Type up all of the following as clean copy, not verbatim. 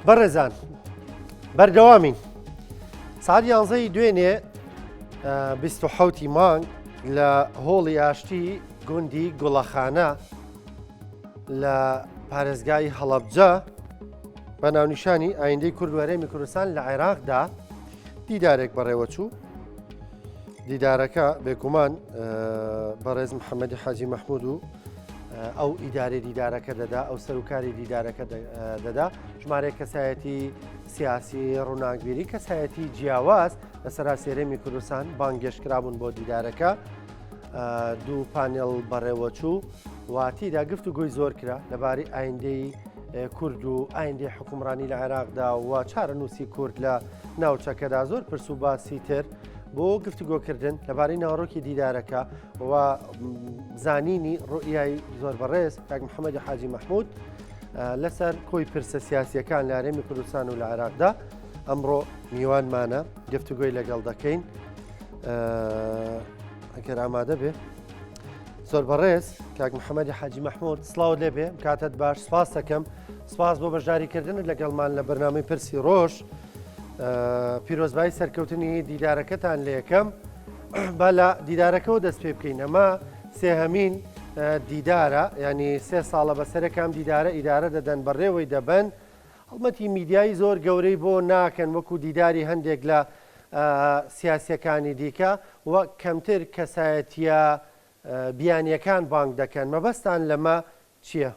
بەڕێزان بەردەوامین سعات یانزەی دوێنێ 26 مانگ لە هۆڵی ئاشتی گوندی گوڵەخانە لە پارێزگای هەڵەبجە بە ناونیشانی ئایندەی کورد وەرێمی کوردستان لە عێراقدا دیدارێک بەڕێوەچوو دیدارەکە بێگومان بەڕێز محەممەدی حاجی مەحمود و ئەو ئیدارەی دیدارەکە دەدا ئەو سەرکاری دیدارەکە دەدا ژمارەیەک کەسایەتی سیاسی ڕووناکبیری کەسایەتی جیاواز لە سەراسێرەمی کوردستان بانگێشتکرابوون بۆ دیدارەکە دوو پانێڵ بەڕێوەچوو واتیدا گفت و گوی زۆر کرا لەبارەی ئایندەی کورد و ئایندەی حکومڕانی لە عێراقدا و چارەنووسی کورد لە ناوچەکەدا زۆر پرس و باسی تر بۆ گفتوگۆکردن لەبارەی ناوەڕۆکی دیدارەکە و زانینی ڕوئیای زۆر بەڕێز کاک محەممەدی حاجی مەحمود لەسەر کۆی پرسە سیاسیەکان لە هەرێمی کوردستان و لە عێراقدا ئەمڕۆ میوانمانە گفتوگۆی لەگەڵ دەکەین ئەگەر ئامادە بێ زۆر بەڕێز کاک محەممەدی حاجی مەحمود سڵاو لێبێ کاتت باش سپاس دەکەم سپاس بۆ بەشداریکردنت لەگەڵمان لە بەرنامەی پرسی ڕۆژ پیرۆزبایی سەرکەوتنی دیدارەکەتان لەکەم با لە دیدارەکەەوە دەست پێ بکەین ئەمە سێهەمین دیدارە ینی سێ ساڵە بەسەرەکەم دیدارە ئیدارە دەدەن بەڕێوەی دەبن هەڵمەتی میدیایی زۆر گەورەی بۆ ناکەن وەکو دیداری هەندێک لە سیاسەکانی دیکە و کەمتر کەسایەتیە بیانیەکان بانگ دەکەن مەبەستان لەمە چییە؟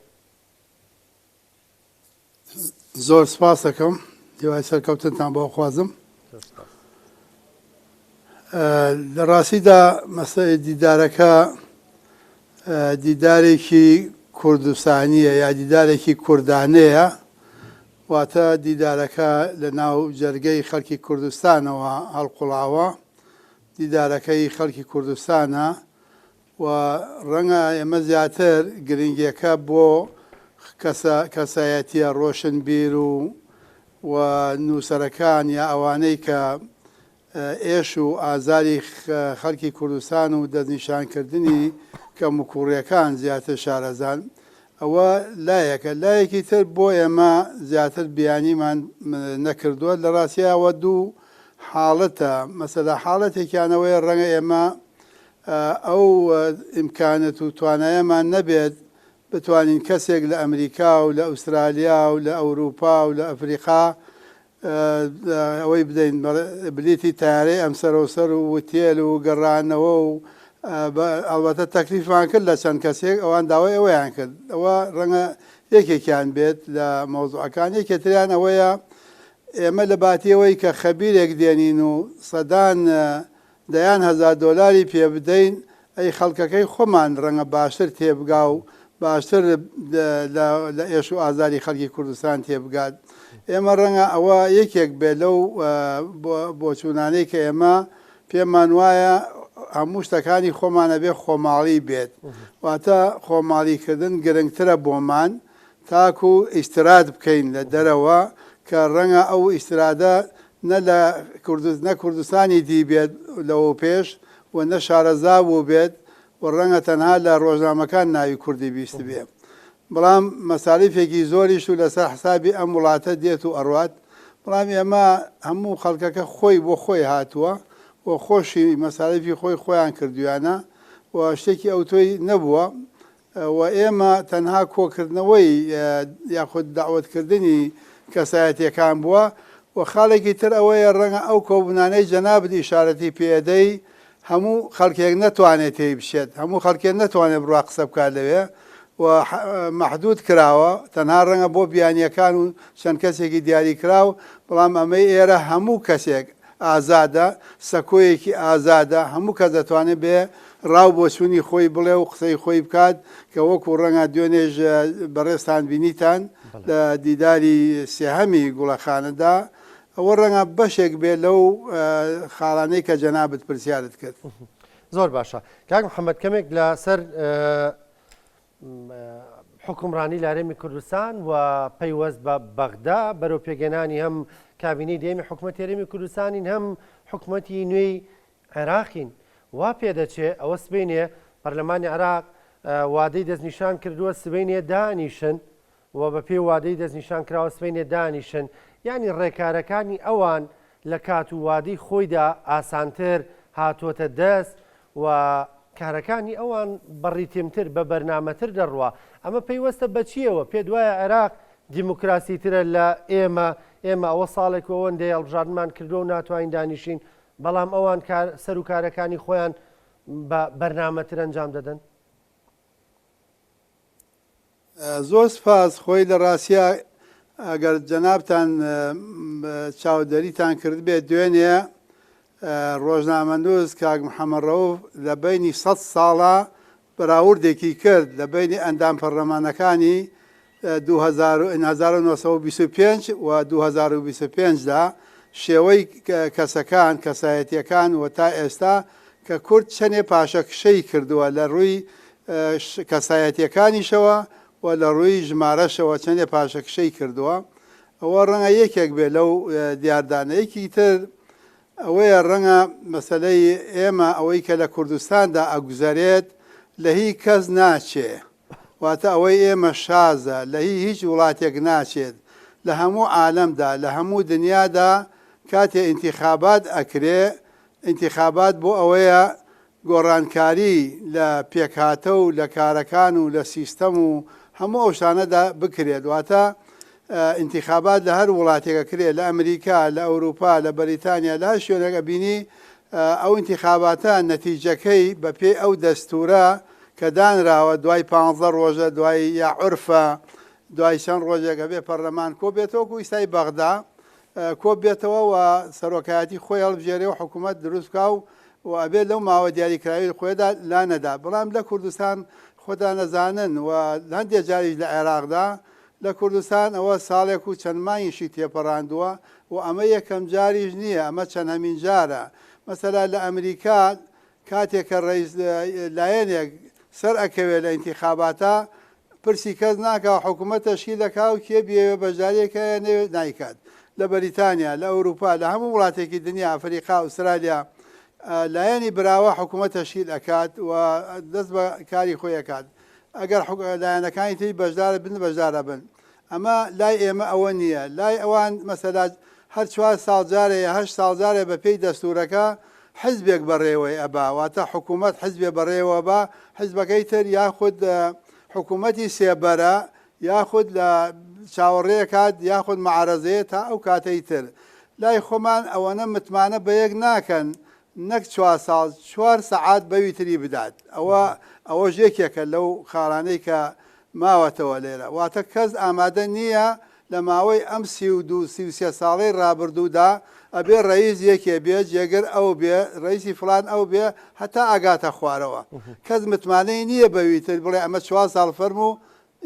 زۆر سپاس دەکەم هیوای سەرکەوتنتان بۆ خوازم لە ڕاستیدا مەسەی دیدارەکە دیدارێکی کوردستانیە یا دیدارێکی کوردانەیە واتە دیدارەکە لە ناو جەرگەی خەڵکی کوردستانەوە هەڵقوڵاوە دیدارەکەی خەڵکی کوردستانە و ڕەنگە ئێمە زیاتر گرنگیەکە بۆ کەسە کەسایەتیە ڕۆشنبیر و و نووسەرەکان یا ئەوانەی کە ئێش و ئازاری خەڵکی کوردستان و دەستنیشانکردنی کەموکوڕیەکان زیاتر شارەزان ئەوە لایەکە لایەکی تر بۆ ئێمە زیاتر بیانیمان نەکردووە لە ڕاستیاوە دوو حاڵەتە مەسەلە حاڵەتێکیانەوەیە ڕەنگە ئێمە ئەو ئیمکانەت و توانایەمان نەبێت بتوانین کەسێک لە ئەمریکا و لە ئوسترالیا و لە ئەوروپا و لە ئەفریقا ئەوەی بدەین بلیتی تارەی ئەمسەرەوسەر و وتێل و گەڕانەوە و ئەڵبەتە تەکلیفمان کرد لە چەند کەسێک ئەوان داوای ئەوەیان کرد ئەوە ڕەنگە یەکێکیان بێت لە مەوزوعەکان یەکێتریان ئەوەیە ئێمە لە باتیەوەی کە خەبیرێک دێنین و سەدان دەیان هەزار دۆلاری پێ بدەین، ئەی خەڵکەکەی خۆمان ڕەنگە باشتر تێبگا و باشتر لە ئێش و ئازاری خەڵکی کوردستان تێبگات. ئێمە ڕەنگە ئەوە یەکێک بێت لەو بۆچوونانەی کە ئێمە پێمان وایە هەموو شتەکانی خۆمان ئەبێ خۆماڵی بێت. واتە خۆماڵیکردن گرنگترە بۆمان تاکو ئیستراد بکەین لە دەرەوە کە ڕەنگە ئەو ئیسترادە نە لە کوردست نە کوردستانی دیبێت لەوەوپێش و نە شارەزا بووبێت و ڕەنگە تەنها لە ڕۆژنامەکان ناوی کوردی بیستبێ بەڵام مەساریفێکی زۆریش و لەسەر حسابی ئەم وڵاتە دێت و ئەڕوات بەڵام ئێمە هەموو خەڵکەکە خۆی بۆ خۆی هاتووە و خۆشی مەساریفی خۆی خۆیان کردویانە و شتێکی ئەوتۆی نەبووە و ئێمە تەنها کۆکردنەوەی یاخود دەعوەتکردنی کەسایەتیەکان بووە و خاڵێکی تر ئەوەیە ڕەنگە ئەو کۆبوونانەی جەنابت ئیشارەتی پێدەی هەموو خەڵکێک نەتوانێت تێی بچێت هەموو خەڵکێک نەتوانێت بڕوا قسە بکات لەوێ و مەحدود کراوە تەنها ڕەنگە بۆ بیانیەکان و چەند کەسێکی دیاریکراو بەڵام ئەمەی ئێرە هەموو کەسێک ئازادە، سەکۆیەکی ئازادە، هەموو کەس دەتوانێت بێ ڕا و بۆچوونی خۆی بڵێ و قسەی خۆی بکات کە وەکو ڕەنگە دوێنێش بەڕێزتان بینیتان لە دیداری سێهەمی گوڵەخانەدا، ئەوە ڕەنگە بەشێک بێ لەو خاڵانەی کە جەنابت پرسیارت کرد. زۆر باشە کاک محەمەد کەمێک لەسەر حوکمڕانی لە هەرێمی کوردستان و پەیوەست بە بەغدا بەرەو پێگەنانی هەم کابینەی دێمی حکوومەت هەرێمی کوردستانین هەم حکوومەتی نوێی عێراقین وا پێدەچێ ئەوە سبینێ پەرلەمانی عێراق وادەی دەستنیشان کردووە سبینێ دانیشن. و بە پێی وادەی دەستنیشان کراوە سبەینێ دانیشن، یانی ڕێکارەکانی ئەوان لە کات و وادەی خۆیدا ئاسانتر هاتووەتە دەست و کارەکانی ئەوان بە ڕیتمتر، بە بەرنامەتر دەڕوا. ئەمە پەیوەستە بە چییەوە؟ پێت وایە عێراق دیموکراسیترە لە ئێمە؟ ئێمە ئەوە ساڵێک و ئەوەندەیە هەڵبژاردنمان کردووە و ناتوانین دانیشین، بەڵام ئەوان کار سەر و کارەکانی خۆیان بە بەرنامەتر ئەنجام دەدەن؟ زۆر سپاس، خۆی لە ڕاستیا ئەگەر جەنابتان چاودێریتان کردبێت دوێنێ ڕۆژنامەنووس کاک محەمەد ڕەوف لە بەینی سەد ساڵە بەراوردێکی کرد لە بەینی ئەندام پەرلەمانەکانی 1925 و 2025 دا شێوەی کەسەکان کەسایەتیەکان و تا ئێستا کە کورد چەنێ پاشەکشەی کردووە لە ڕووی کەسایەتیەکانیشەوە و لە ڕووی ژمارەشەوە چەندێ پاشەکشەی کردووە ئەوە ڕەنگە یەکێک بێ لەو دیاردانە. یەکی تر ئەوەیە ڕەنگە مەسەلەی ئێمە ئەوەی کە لە کوردستاندا ئەگوزەرێت لە هی کەس ناچێ واتە ئەوەی ئێمە شازە لە هی هیچ وڵاتێک ناچێت لە هەموو عالەمدا لە هەموو دنیادا کاتێ ئینتیخابات ئەکرێ ئینتیخابات بۆ ئەوەیە گۆڕانکاری لە پێکهاتە و لە کارەکان و لە سیستەم و هەموو ئەو شتانەدا بکرێت واتە ئینتیخابات لە هەر وڵاتێک ئەکرێت لە ئەمریکا لە ئەوروپا لە بەریتانیا لە هەر شوێنێک ئەبینی ئەو ئینتیخاباتە نەتیجەکەی بە پێی ئەو دەستورە کە دانراوە دوای پانزە ڕۆژە دوای یا عورفە دوای چەند ڕۆژێک ئەبێ پەرلەمان کۆ بێتەوە وەکو ئیستای بەغدا کۆببێتەوە و سەرۆکایەتی خۆی هەڵبژێرێ و حکوومەت دروست بکا و و ئەبێ لەو ماوە دیاریکراوی خۆیدا لا نەدا. بەڵام لە کوردستان خۆتان ئەزانن و هەندێ جاریش لە عێراقدا، لە کوردستان ئەوە ساڵێک و چەند مانگیشی تێپەڕاندووە و ئەمە یەکەم جاریش نییە، ئەمە چەندهەمین جارە. مەسەلا لە ئەمریکا کاتێک کە ڕەئیس لایەنێک سەر ئەکەوێ لە ئینتیخاباتا پرسی کەس ناکا و حکوومەت تەشکیل دەکا و کێ بیەوێ بەشداری کا یا نەیەوێت نایکات. لە بەریتانیا، لە ئەورووپا، لە هەموو وڵاتێکی دنیا، ئەفریقا، ئوسترالیا، لایەنی براوە حکوومەت تەشکیل ئەکات و دەست بە کاری خۆی ئەکات. ئەگەر لایەنەکانی تری بەشدار بن بەشدار ئەبن. ئەمە لای ئێمە ئەوە نییە. لای ئەوان مەسەلا هەر چوار ساڵ جارێ یا هەشت ساڵ جارێ بە پێی دەستوورەکە حیزبێک بەڕێوەی ئەبا، واتە حکوومەت حیزبێ بەڕێوە با، حیزبەکەی تر یاخود حکوومەتی سێبەرە یاخود لە چاوەڕێ کات یاخود مەعارەزەیە تا ئەو کاتەی تر. لای خۆمان ئەوەنە متمانە بە یەک ناکەن نەک چوار ساڵ چوار سەعات بەوی تری بدات. ئەوە ئەوەش یەکێکە لەو خاڵانەی کە ماوەتەوە لێرە. واتە کەس ئامادە نییە لە ماوەی ئەم 32 33 ساڵەی ڕابردوودا ئەبێ ڕەئیس یەکێ بێ، جێگر ئەو بێ، ڕەئیسی فڵان ئەو بێ، هەتا ئەگاتە خوارەوە. کەس متمانەی نییە بەوی تر بڵێ ئەمە چوار ساڵ فەرموو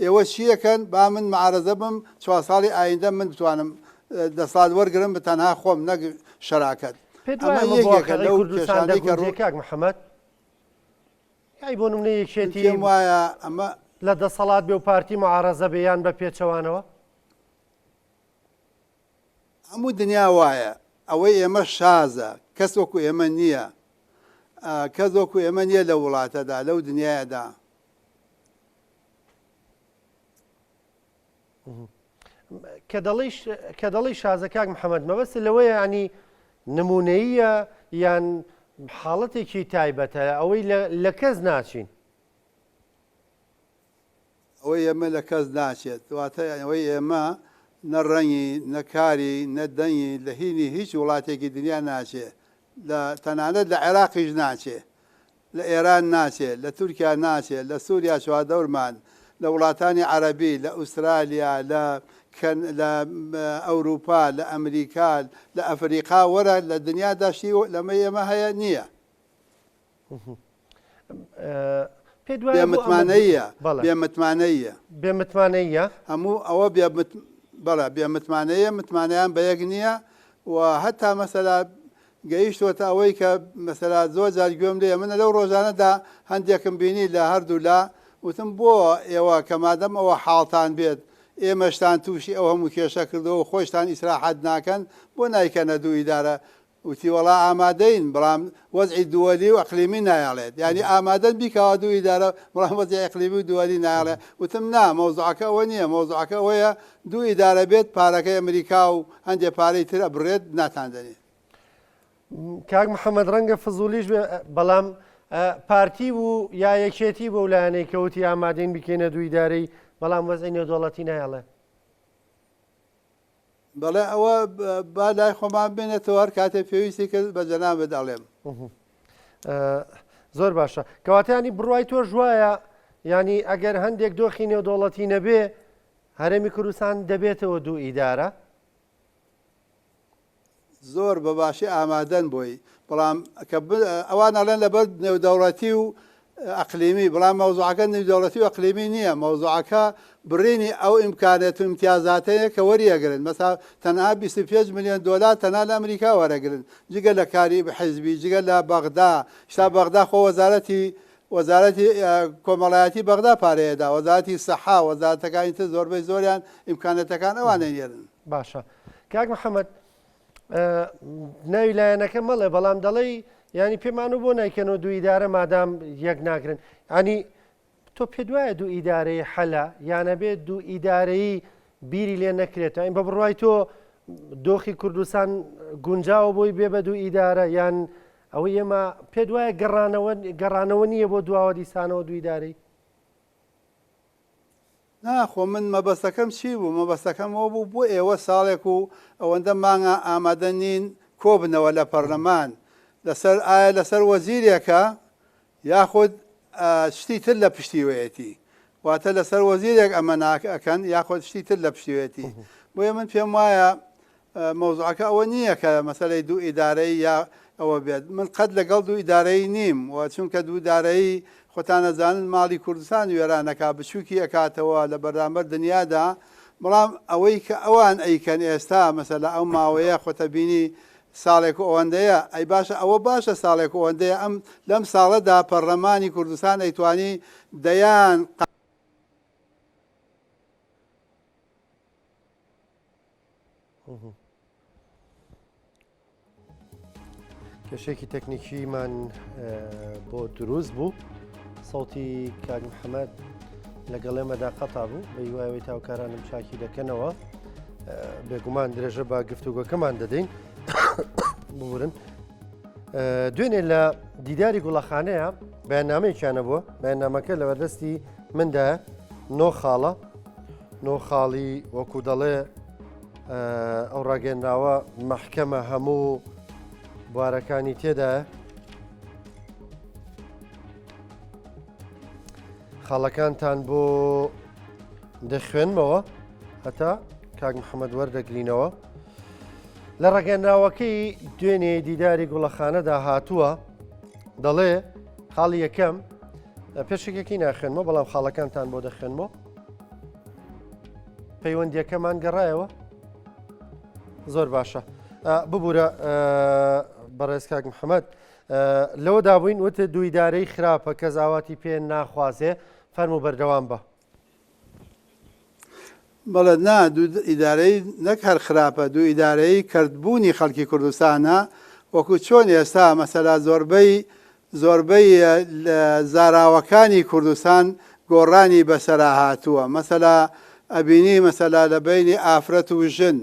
ئێوە چی ئەکەن با من معارەزە بم چوار ساڵی ئایندە من بتوانم دەسەڵات وەرگرم بە تەنها خۆم نەک شەراکەت. پێت وایە ئەمە ئەمە بۆ یەکێکە واقیعی لەو کوردستان کێشانەی کە دەگونجێ ڕوو کاک محەمەد؟ یای بۆ نمونە من یەکێتی پێم وایە ئەمە. لە دەسەڵات بێ و پارتی معارەزە بێ یان بە پێچەوانەوە؟ هەموو دنیا وایە ئەوەی ئێمە شازە کەس وەکو ئێمە نییە کەس وەکو ئێمە نییە لەو وڵاتەدا لەو دنیایەدا. کە دەڵێی کە دەڵێی شازە کاک محەممەد مەبەست لەوەیە ینی نمونەیە یان حاڵەتێکی تایبەتە ئەوەی لە کەس ناچین. ئەوەی ئێمە لە کەس ناچێت واتە ئەوەی ئێمە نە ڕەنگی نە کاری نە دەنگی لە هینی هیچ وڵاتێکی دنیا ناچێ لە تەنانەت لە عێراقیش ناچێ لە ئێران ناچێ، لە تورکیا ناچێ، لە سوریا چواردەورمان، لە وڵاتانی عەرەبی، لە ئوسترالیا، لە کەن لە ئەوروپا، لە ئەمریکا، لە ئەفریقا وەرە لە دنیادا شتی لەمەی ئێمە هەیە نییە. پێت وایە بێ بۆ ئەمە متمانەییە، بەڵێ. بێ متمانەییە. بێ متمانەییە؟ هەموو ئەوە بێ مت بەڵێ بێ متمانەیە، متمانەیان بە یەک نییە و هەتا مەسەلا گەیشتووەتە ئەوەی کە مەسەلا زۆر جار گوێم لێیە من لەو ڕۆژانەدا هەندێکم بینی لە هەردوو لا وتم بۆ ئێوە کە مادەم ئەوە حاڵتان بێت ئێمەشتان تووشی ئەو هەموو کێشە کردووە و خۆشتان ئیسراحەت ناکەن بۆ نایکەنە دوو ئیدارە؟ وتی وەڵا ئامادەین بەڵام وەزعی دووەلی و ئەقلیمی نایەڵێت یانی ئامادەن بیکەوە دوو ئیدارە بەڵام وەزعی ئەقلیمی و دووەلی نایەڵێ وتم نا مەوزوعەکە ئەوە نییە مەوزوعەکە ئەوەیە دوو ئیدارە بێت پارەکەی ئەمریکا و هەندێ پارەی تر ئەبڕێت ناتاندەنێ. کاک محەممەد ڕەنگە فزولیش بێ بەڵام پارتی بوو یا یەکێتی بۆ لایەنەی کەوتی ئامادەین بکەینە دوو ئیدارەی بەڵام وەزعی نێودەوڵەتی نایەڵێ. بەڵێ ئەوە با لای خۆمان بمێنێتەوە هەر کاتێ پێویستی کرد بە جەنابت ئەڵێم. زۆر باشە کەواتە ینی بڕوای تۆش وایە ینی ئەگەر هەندێک دۆخی نێودەوڵەتی نەبێ هەرێمی کوردستان دەبێتەوە دوو ئیدارە؟ زۆر بە باشی ئامادەن بۆی بەڵام کە ئەوان ئەڵێن لەبەر نێودەوڵەتی و ئەقلیمی بەڵام مەوزوعەکە نێودەوڵەتی و ئەقلیمی نییە مەوزوعەکە بڕینی ئەو ئیمکانێت و ئیمتیازاتەیە کە وەریەگرن مەسا تەنها 25 میلیۆن دۆلار تەنها لە ئەمریکا وەرەگرن جگە لە کاری حیزبی جگە لە بەغدا شتا بەغدا خۆ وەزارەتی وەزارەتی کۆمەڵایەتی بەغدا پارەیەدا وەزارەتی سەحا وەزارەتەکانی تر زۆربەی زۆریان ئیمکانێتەکان ئەوانەی نێرن. باشە کاک محەممەد ناوی لایەنەکە مەڵێ بەڵام دەڵێی ینی پێمان و بۆ نایکەنەوە دوو ئیدارە مادام یەک ناگرن ینی تۆ پێ دوایە دوو ئیدارەی حەلە یانە بێت دوو ئیدارەی بیری لێ نەکرێتەوە این بە بڕای تۆ دۆخی کوردستان گونجاوە بۆی بێ بە دوو ئیدارە یان ئەوەی ئێمە پێ دوایە گەڕانەوە گەڕانەوە نییە بۆ دواوە دیسانەوە دوو ئیدارەی نا خۆ من مەبەستەکەم چی بوو مەبەستەکەم ئەوە بوو بۆ ئێوە ساڵێک و ئەوەندە مانگە ئامادە نین کۆبنەوە لە پەرلەمان لەسەر ئایا لەسەر وەزیرێکە یاخود شتی تر لە پشتیوەیەتی واتە لەسەر وەزیرێک ئەمە ناک ئەکەن یاخود شتی تر لە پشتیوەیەتی بۆیە من پێم وایە مەوزوعەکە ئەوە نییە کە مەسەلەی دوو ئیدارەیی یا ئەوە بێت، من قەت لەگەڵ دوو ئیدارەیی نیم و چونکە دوو دارەیی خۆتان ئەزانن ماڵی کوردستان وێران ئەکا بچووکی ئەکاتەوە لە بەرامبەر دنیادا، بەڵام ئەوەی کە ئەوان ئەیکەن ئێستا مەسەلە ئەو ماوەیە خۆتە بینی ساڵێک و ئەوەندەیە ئەی باشە ئەوە باشە ساڵێک و ئەوەندەیە ئەم لەم ساڵەدا پەڕلەمانی کوردستان ئەیتوانی دەیان کێشێکی تەکنیکیمان بۆ دروست بوو سەوتی کاک محەممەد لەگەڵ ئێمەدا قەتا بوو بە هیوایەوەی تاوکارانم چاکی دەکەنەوە بێگومان درێژە بە گفتوگۆکەمان دەدەین بورن دوێنێ لە دیداری گوڵەخانەیە بەیاننامەیەکیانە بووە بەیاننامەکە لە بەردەستی مندا نۆ خاڵە نۆ خاڵی وەکو دەڵێ ئەو ڕاگەنراوە مەحکەمە هەموو بوارەکانی تێدایە خاڵەکانتان بۆ دەخوێنمەوە هەتا کاک محەممەد وەردەگرینەوە لە ڕاگەنراوەکەی دوێنێ دیداری گوڵەخانەدا هاتووە دەڵێ خاڵی یەکەم پێشێکێکی ناخوێنمەوە بەڵام خاڵەکانتان بۆ دەخوێنمەوە پەیوەندیەکەمان گەڕایەوە زۆر باشە ببوورە بەڕێز کاک محەممەد لەوە دابووین وتە دوویدارەی خراپە کەس ئاواتی پێ ناخوازێ فەرمو بەردەوام بە. بەڵێ نا دوو ئیدارەیی نەک هەر خراپە دوو ئیدارەیی کەرتبوونی خەڵکی کوردستانە وەکو چۆن ئێستا مەسەلا زۆربەی زۆربەی زاراوەکانی کوردستان گۆڕانی بەسەرا هاتووە مەسەلا ئەبینی مەسەلا لە بەینی ئافرەت و ژن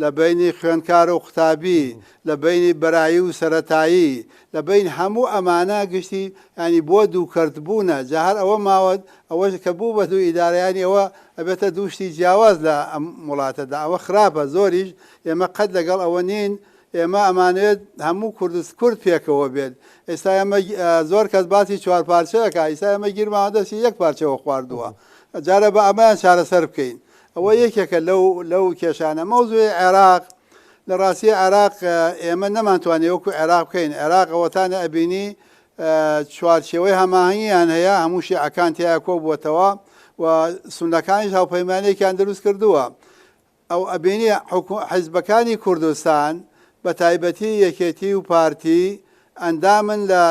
لە بەینی خوێندکار و قوتابی، لە بەینی بەرایی و سەرەتایی، لە بەین هەموو ئەمانە گشتی یانی بۆ دوو کەرت بوونە، جا هەر ئەوە ماوە ئەوەش کە بوو بە دوو ئیدارە یانی ئەوە ئەبێتە دوو شتی جیاواز لە ئەم وڵاتەدا، ئەوە خراپە زۆریش، ئێمە قەت لەگەڵ ئەوە نین، ئێمە ئەمانەوێت هەموو کوردست کورد پێکەوە بێت، ئێستا ئێمە زۆر کەس باسی چوارپارچە ئەکا، ئیستا ئێمە گیرمان دەستی یەک پارچەوە خواردووە، جارە با ئەمەیان چارەسەر بکەین. ئەوە یەکێکە لەو لەو کێشانە. مەوزوعی عێراق، لە ڕاستی عێراق ئێمە نەمانتوانی وەکو عێراق بکەین. عێراق ئەوەتانە ئەبینی چوارچێوەی هەماهەنگیان هەیە، هەموو شیعەکان تیایا کۆبووەتەوە و سوننەکانیش هاوپەیمانێکیان دروست کردووە. ئەو ئەبینی حیزبەکانی کوردستان بە تایبەتی یەکێتی و پارتی ئەندامن لە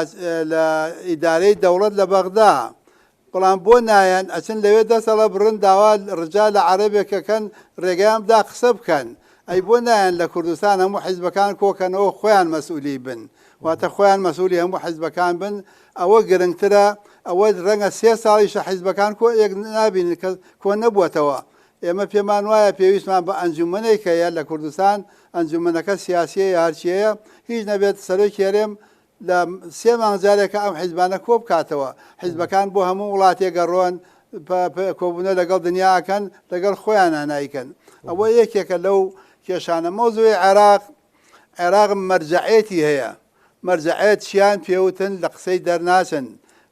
لە ئیدارەی دەوڵەت لە بەغدا. بەڵام بۆ نایەن ئەچن لەوێ دەست ئەڵەبڕن داوا ڕجا لە عەرەبێک ئەکەن ڕێگەیان بدا قسە بکەن. ئەی بۆ نایەن لە کوردستان هەموو حیزبەکان کۆکەنەوە خۆیان مەسئولی بن واتە خۆیان مەسئولی هەموو حیزبەکان بن ئەوە گرنگترە ئەوە ڕەنگە سێ ساڵیشە حیزبەکان کۆ یەک نابینن کە کۆ نەبووەتەوە ئێمە پێمان وایە پێویستمان بە ئەنجومەنێک هەیە لە کوردستان ئەنجومەنەکە سیاسیە یا هەرچیەیە هیچ نەبێت سەرۆکی هەرێم لە سێ مانگ جارێکە ئەم حیزبانە کۆ بکاتەوە. حیزبەکان بۆ هەموو وڵاتێک ئەڕۆن کۆبوونە لەگەڵ دنیا ئەکەن، لەگەڵ خۆیانا نایکەن. ئەوە یەکێکە لەو کێشانە. مەوزوعی عێراق، عێراق مەرجەعێتی هەیە. مەرجەعێت چیان پێوتن لە قسەی دەرناچن.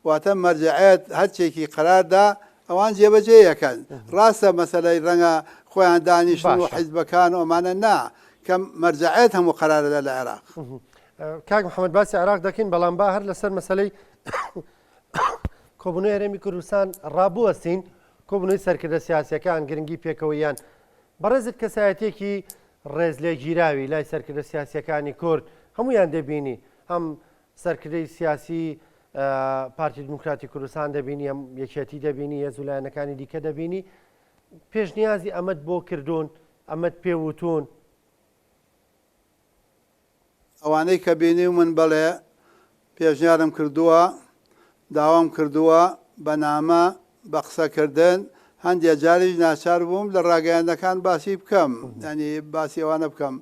واتە مەرجەعێت هەرچێکی قەرار دا ئەوان جێبەجێی ئەکەن. ڕاستە مەسەلەی ڕەنگە خۆیان دانیشن و حیزبەکان و ئەمانە نا، کە مەرجەعێت هەموو قەرارەدا لە عێراق. کاک محەممەد باسی عێراق دەکەین بەڵام با هەر لەسەر مەسلەی کۆبوونەوەی هەرێمی کوردستان ڕابوەستین کۆبوونەوەی سەرکردە سیاسەکان گرنگی پێکەوەیان بەڕێزت کەسایەتێکی ڕێز لێگیراوی لای سەرکردە سیاسەکانی کورد هەمویان دەبینی هەم سەرکردەی سیاسی پارتی دیموکراتی کوردستان دەبینی هەم یەکێتی دەبینی هێز و لایەنەکانی دیکە دەبینی پێشنیازی ئەمەت بۆ کردوون ئەمەت پێوتون ئەوانەی کە بینیومن بەڵێ پێشنیارم کردووە، داوام کردووە بە نامە، بە قسەکردن، هەندێ جاریش ناچار بووم لە ڕاگەیاندنەکان باسی بکەم، یانی باسی ئەوانە بکەم.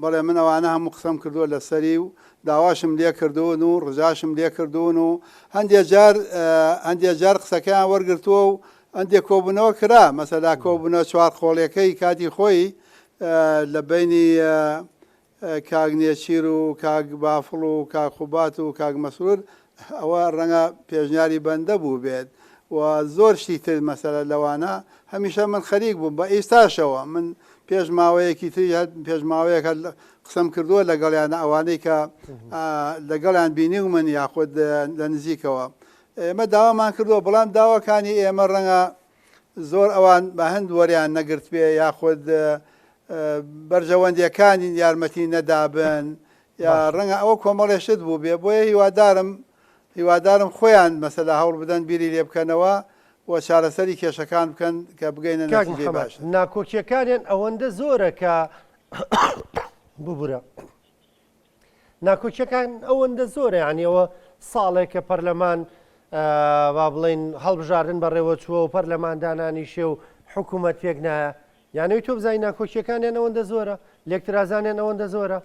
بەڵێ من ئەوانە هەموو قسەم کردووە لەسەری و داواشم لێ کردوون و ڕجاشم لێ کردوون و هەندێ جار هەندێ جار قسەکەیان وەرگرتووە و هەندێ کۆبوونەوە کرا، مەسەلا کۆبوونەوە چوارقۆڵیەکەی کاتی خۆی لە بەینی کاک نێچیر و کاک بافڵ و کاک قوبات و کاک مەسرور ئەوە ڕەنگە پێشنیاری بەندە بووبێت و زۆر شتی تر مەسەلە لەوانە هەمیشە من خەریک بووم بە ئیستاشەوە من پێش ماوەیەکی تری هەر پێش ماوەیەک هەر قسەم کردووە لەگەڵیان ئەوانەی کە لەگەڵیان بینیومن یاخود لە نزیکەوە ئێمە داوامان کردووە بەڵام داواکانی ئێمە ڕەنگە زۆر ئەوان بە هەند وەریان نەگرتبێ یاخود بەرژەوەندیەکانی یارمەتی نەدابن یا ڕەنگە ئەوە کۆمەڵێ شت بوو بێ بۆیە هیوادارم هیوادارم خۆیان مەسەلا هەوڵ بدەن بیری لێ بکەنەوە و چارەسەری کێشەکان بکەن کە بگەینە کاک محەممەد ناکۆکیەکانیان ئەوەندە زۆرە کە ببورە ناکۆکیەکان ئەوەندە زۆرە یانی ئەوە ساڵێکە پەرلەمان با بڵین هەڵبژاردن بەڕێوە چووە و پەرلەمان دانانیشێ و حکوومەت پێک نایە یانەوەی تۆ بزانانی ناکۆکیەکانیان ئەوەندە زۆرە لێکترازانیان ئەوەندە زۆرە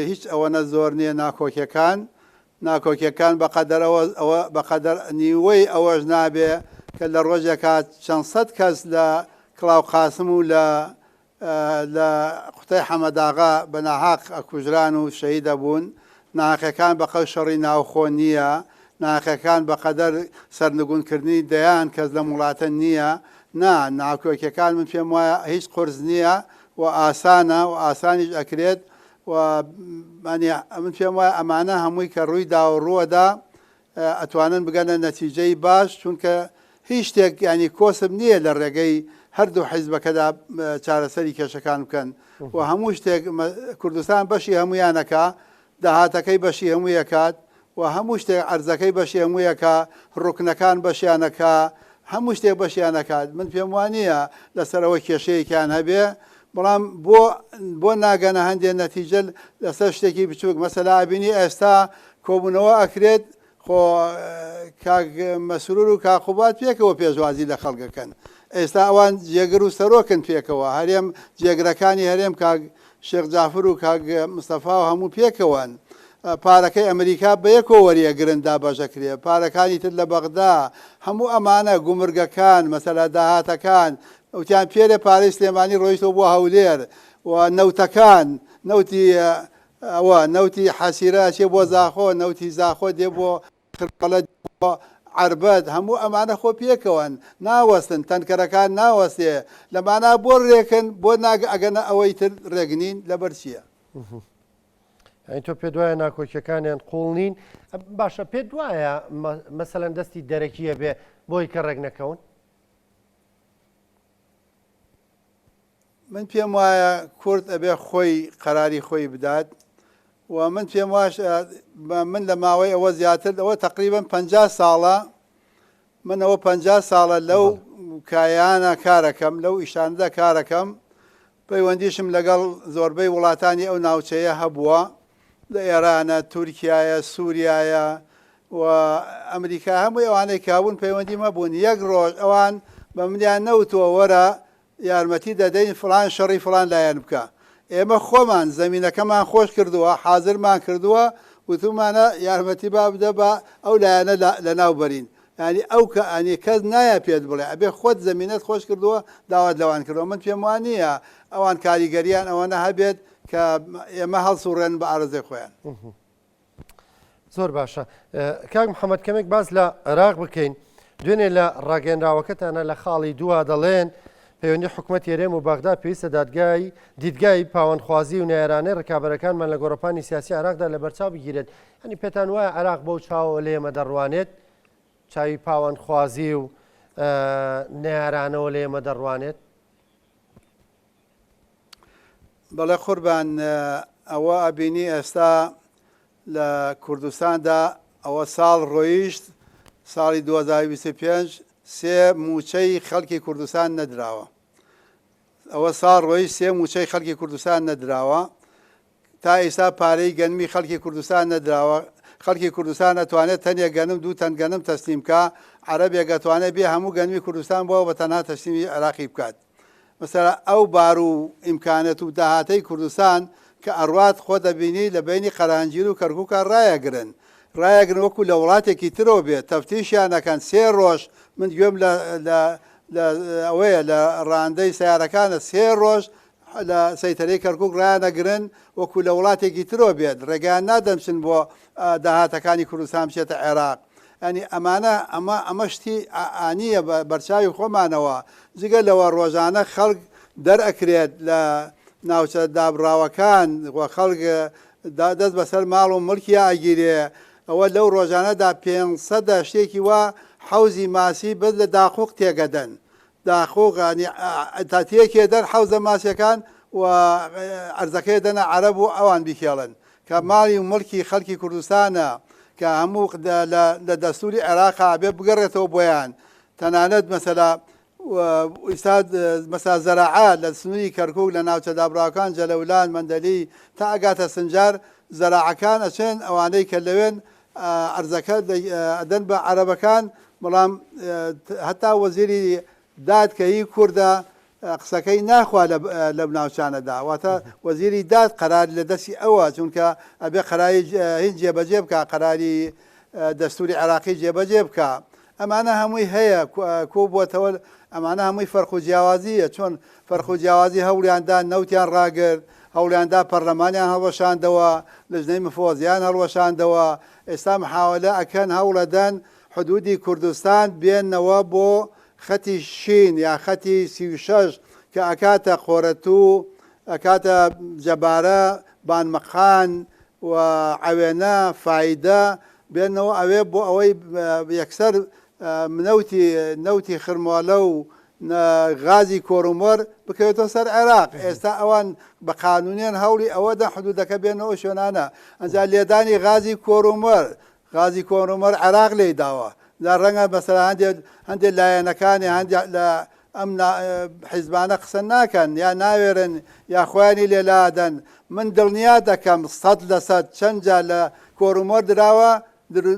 هیچ ئەوەنە زۆر نییە ناکۆکیەکان ناکۆکیەکان بەقەدەر ئەوە ئەوە بەقەدەر نیوەی ئەوەش نابێ کە لە ڕۆژێکا چەند سەد کەس لە کڵاو قاسم و لە لە قوتای حەمەداغا بە ناحەق ئەکوژران و شەهید ئەبوون، ناحەقیەکان بەقەد شەڕی ناوخۆ نییە، ناحەقیەکان بەقەدەر سەرنگون کردنی دەیان کەس لەم وڵاتە نییە، نا ناکۆکیەکان من پێم وایە هیچ قورس نییە و ئاسانە و ئاسانیش ئەکرێت و یانی من پێم وایە ئەمانە هەمووی کە ڕووی دا و ڕووەدا ئەتوانن بگەنە نەتیجەی باش چونکە هیچ شتێک ینی کۆسپ نییە لە ڕێگەی هەردوو حیزبەکەدا چارەسەری کێشەکان بکەن و هەموو شتێک کوردستان بەشی هەمویانەکە داهاتەکەی بەشی هەموویەکات و هەموو شتێک عەرزەکەی بەشی هەموویەکە، ڕوکنەکان بەشیان ئەکا، هەموو شتێک بەشیان ئەکات، من پێم وا نییە لەسەر ئەوە کێشەیەکیان هەبێ، بەڵام بۆ بۆ ناگەنە هەندێ نەتیجە لەسەر شتێکی بچووک، مەسەلا ئەبینی ئێستا کۆبوونەوە ئەکرێت، خۆ کاک مەسرور و کاک قوباد پێکەوە پێشوازی لە خەڵک ئەکەن، ئێستا ئەوان جێگر و سەرۆکن پێکەوە، هەرێم جێگرەکانی هەرێم کاک شێخ جافر و کاک مستەفا و هەموو پێکەوەن. پارەکەی ئەمریکا بەیەکەوە وەریئەگرن دابەشئەکرێ، پارەکانی تر لە بەغدا، هەموو ئەمانە، گومرگەکان، مەسەلا داهاتەکان، وتیان پێرێ پارەی سلێمانی ڕۆیشتەوە بۆ هەولێر و نەوتەکان، نەوتی ئەوە، نەوتی حەسیرە ئەچێ بۆ زاخۆ، نەوتی زاخۆ دێ بۆ خرپەلە بۆ عەربەت، هەموو ئەمانە خۆ پێکەوەن، ناوەستن، تەنکەرەکان ناوەستێ، لەمانە بۆ رێکن، بۆ ناگ ئەگەنە ئەوەی تر رێک نین، لەبەر چییە؟ یانی تۆ پێت وایە ناکۆکیەکانیان قوڵ نین؟ باشە پێت وایە مەسەلەن دەستی دەرەکیە بێ بۆی کە ڕێک نەکەون؟ من پێم وایە کورد ئەبێ خۆی قەراری خۆی بدات و من پێم واش من لە ماوەی ئەوە زیاتر ئەوە تقریبا 50 ساڵە. من ئەوە 50 ساڵە لەو کایانە کارەکەم لەو ئیشاندا کارەکەم پەیوەندیشم لەگەڵ زۆربەی وڵاتانی ئەو ناوچەیە هەبووە لە ئێرانە، تورکیایە، سوریایە و ئەمریکا هەمووی ئەوانەی کە هەبوون پەیوەندیم هەبوون یەک ڕۆژ ئەوان بە منیان نەوتووە وەرە یارمەتی دەدەین فڵان شەڕی فڵان لایەن بکە ئێمە خۆمان زەمینەکەمان خۆش کردووە حازرمان کردووە وتومانە یارمەتی با بدە با ئەو لایەنە لەناو بەرین یانی ئەو کە ئەنی کەس نایە پێت بڵێ ئەبێ خۆت زەمینەت خۆش کردووە داوات لەوان کردووە من پێم وا نییە ئەوان کاریگەریان ئەوەنە هەبێت کە ئێمە هەڵسوڕێن بە ئارەزەی خۆیان. زۆر باشە کاک محەممەد کەمێک باس لە عێراق بکەین دوێنێ لە ڕاگەنراوەکەتانە لە خاڵی دووە دەڵێن پەیوەندی حکوومەت هەرێم و بەغدا پێویستە دادگای دیدگای پاوانخوازی و نارانەی ڕکابەرەکانمان لە گۆڕەپانی سیاسی عێراقدا لە بەرچاو بگیرێت ئەنی پێتان وایە عێراق بەو چاوەوە لە ئێمە دەڕوانێت چاوی پاوانخوازی و نارانەوە لە ئێمە دەڕوانێت بەڵێ قوربان ئەوە ئەبینی ئێستا لە کوردستاندا ئەوە ساڵ ڕۆیشت ساڵی 2025 سێ موچەی خەڵکی کوردستان نەدراوە ئەوە ساڵ ڕۆیشت سێ موچەی خەڵکی کوردستان نەدراوە تا ئیستا پارەی گەنمی خەڵکی کوردستان نەدراوە، خەڵکی کوردستان ئەتوانێت تەنێک گەنم دوو تەن گەنم تەسلیم کا، عەرەبێک ئەتوانێت بێ هەموو گەنمی کوردستان بۆ بە تەنها تەسلیمی عێراقی بکات. مەسەلا ئەو بار و ئیمکانەت و داهاتەی کوردستان کە ئەڕوات خۆت ئەبینی لە بەینی قەرانجیر و کەرکوکا ڕایەگرن ڕایەگرن وەکو لە وڵاتێکی ترەوە بێت تەفتیشیان ئەکەن سێ ڕۆژ من گوێم لە لە لە ئەوەیە لە ڕانندەی سەیارەکانە سێ ڕۆژ لە سەیتەرەی کەرکوک ڕایانەگرن وەکو لە وڵاتێکی ترەوە بێت ڕێگەیان نادەن بچن بۆ داهاتەکانی کوردستان بچێتە عێراق ینی ئەمانە ئەمە ئەمە شتی ئانیە بە بەرچاوی خۆمانەوە جگە لەوە ڕۆژانە خەڵک دەرئەکرێت لە ناوچە دابڕاوەکان و خەڵک دەست بەسەر ماڵ و مڵکیا ئەگیرێ ئەوە لەو ڕۆژانەدا پێنسەدە شتێکی وا حەوزی ماسی بەس لە داقوق تێگەدەن داخۆ غانی تا تێکێ دەن حەوزە ماسیەکان و ئەرزەکەی دەنە عەرەب و ئەوان بیکێڵن کە ماڵی و مڵکی خەڵکی کوردستانە کە هەموو لە دەستوری عێراقا بێ بگەڕێتەوە بۆیان تەنانەت مەسەلا ئیستا مەسا زەراعە لە سنووری کەرکک لە ناوچە دابراوکان جەلەولان مەندەلی تا ئەگاتە سنجار زەراعەکان ئەچێن ئەوانەی کە لەوێن ئەرزەکە ئەدەن بە عەرەبەکان، بەڵام هەتا وەزیری داد کە هی کوردە قسەکەی ناخوا لەم ناوچانەدا، واتە وەزیری داد قەرار لە دەستی ئەوە، چونکە ئەبێ قەراری هین جێبەجێ بکا، قەراری دەستوری عێراقی جێبەجێ بکا. ئەمانە هەمووی هەیە کۆبووەتەوە، ئەمانە هەمووی فەرق و جیاوازییە، چۆن فەرق و جیاوازی هەوڵیان دا نەوتیان ڕاگرت، هەوڵیان دا پەرلەمانیان هەڵوەشاندەوە، لجنەی مفوەزیان هەڵوەشاندەوە، ئێستا محاوەلە ئەکەن هەوڵەدەن حدودی کوردستان بێننەوە بۆ خەتی شین یا خەتی 36 کە ئەکاتە قۆرەتوو، ئەکاتە جەبارە، بانمەقان و عەوێنە، فایدە، بێنەوە ئەوێ بۆ ئەوەی یەکسەر نەوتی نەوتی خرمۆلە و غازی کۆرومۆر بکەوێتەوە سەر عێراق ئێستا ئەوان بە قانونیان هەوڵی ئەوە دەن حدودەکە بێنەوە ئەو شوێنانە ئەنجا لێدانی غازی کۆرومۆر غازی کۆرومۆر عێراق لێی داوە جا ڕەنگە مەسەلەن هەندێک هەندێک لایەنەکانی هەندێک لە ئەم حیزبانە قسە ناکەن یا ناوێرن یا خۆیانی لێ لادەن من دڵنیا دەکەم سەد لە سەد چەند جار لە کۆرومۆر دراوە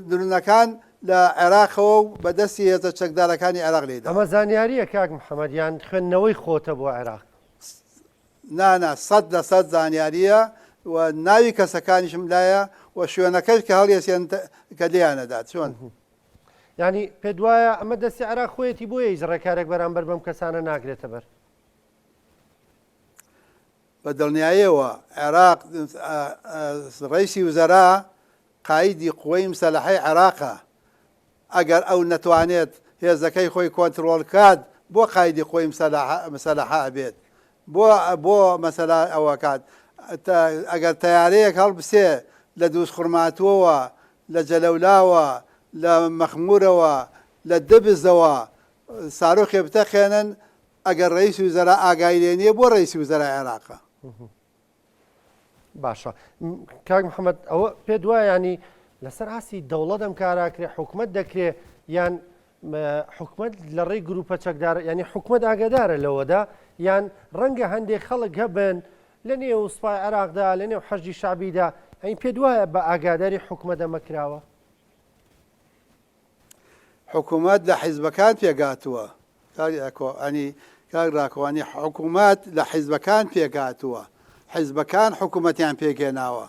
درونەکان لە عێراقەوە و بە دەستی هێزە چەکدارەکانی عێراق لێی داوە. ئەمە زانیارییە کاک محەمەد یان خوێندنەوەی خۆتە بۆ عێراق؟ نا نا 100% زانیارییە و ناوی کەسەکانیشم لایە و شوێنەکەش کە هەڵیەسێن کە لێیانەدات چۆن؟ یانی پێت وایە ئەمە دەستی عێراق خۆیەتی بۆیە هیچ ڕێکارێک بەرامبەر بەم کەسانە ناگرێتە بەر؟ بە دڵنیایەوە عێراق ڕئیسی وزەرا قائیدی قوەی مسەلەحەی عێراقە ئەگەر ئەو نەتوانێت هێزەکەی خۆی کۆنترۆڵ کات بۆ قائیدی قوەی مسەلەحە ئەبێت بۆ بۆ مەسەلا ئەوەکات ئەگەر تەیارەیەک هەڵبسێ لە دووزخورماتووەوە لە جەلەولاوە لە مەخمورەوە لە دبزەوە سارۆخێ بتەقێنن ئەگەر ڕئیس وزەرا ئاگای لێ نییە بۆ ڕئیسی وزەرای عێراقە؟ باشە کاک محەممەد ئەوە پێ دوایانی لەسەر ئاستی دەوڵەت ئەم کاراکرێ حکومت دەکرێ یان حکومەت لە ڕێی گروپە چەکدار ینی حکومەت ئاگادارە لەوەدا یان ڕەنگە هەندێک خەڵک هەبن لە نێو سوپای عێراقدا لە نێو حەشدی شەعبیدا ئەی پێت وایە بە ئاگاداری حکومەت ئەمە کراوە؟ حکومەت لە حیزبەکان پێکهاتووە کاک ئاکۆ ئەنی کاک ڕاکۆ ئەنی حکومەت لە حیزبەکان پێکهاتووە حیزبەکان حکومەتیان پێکهێناوە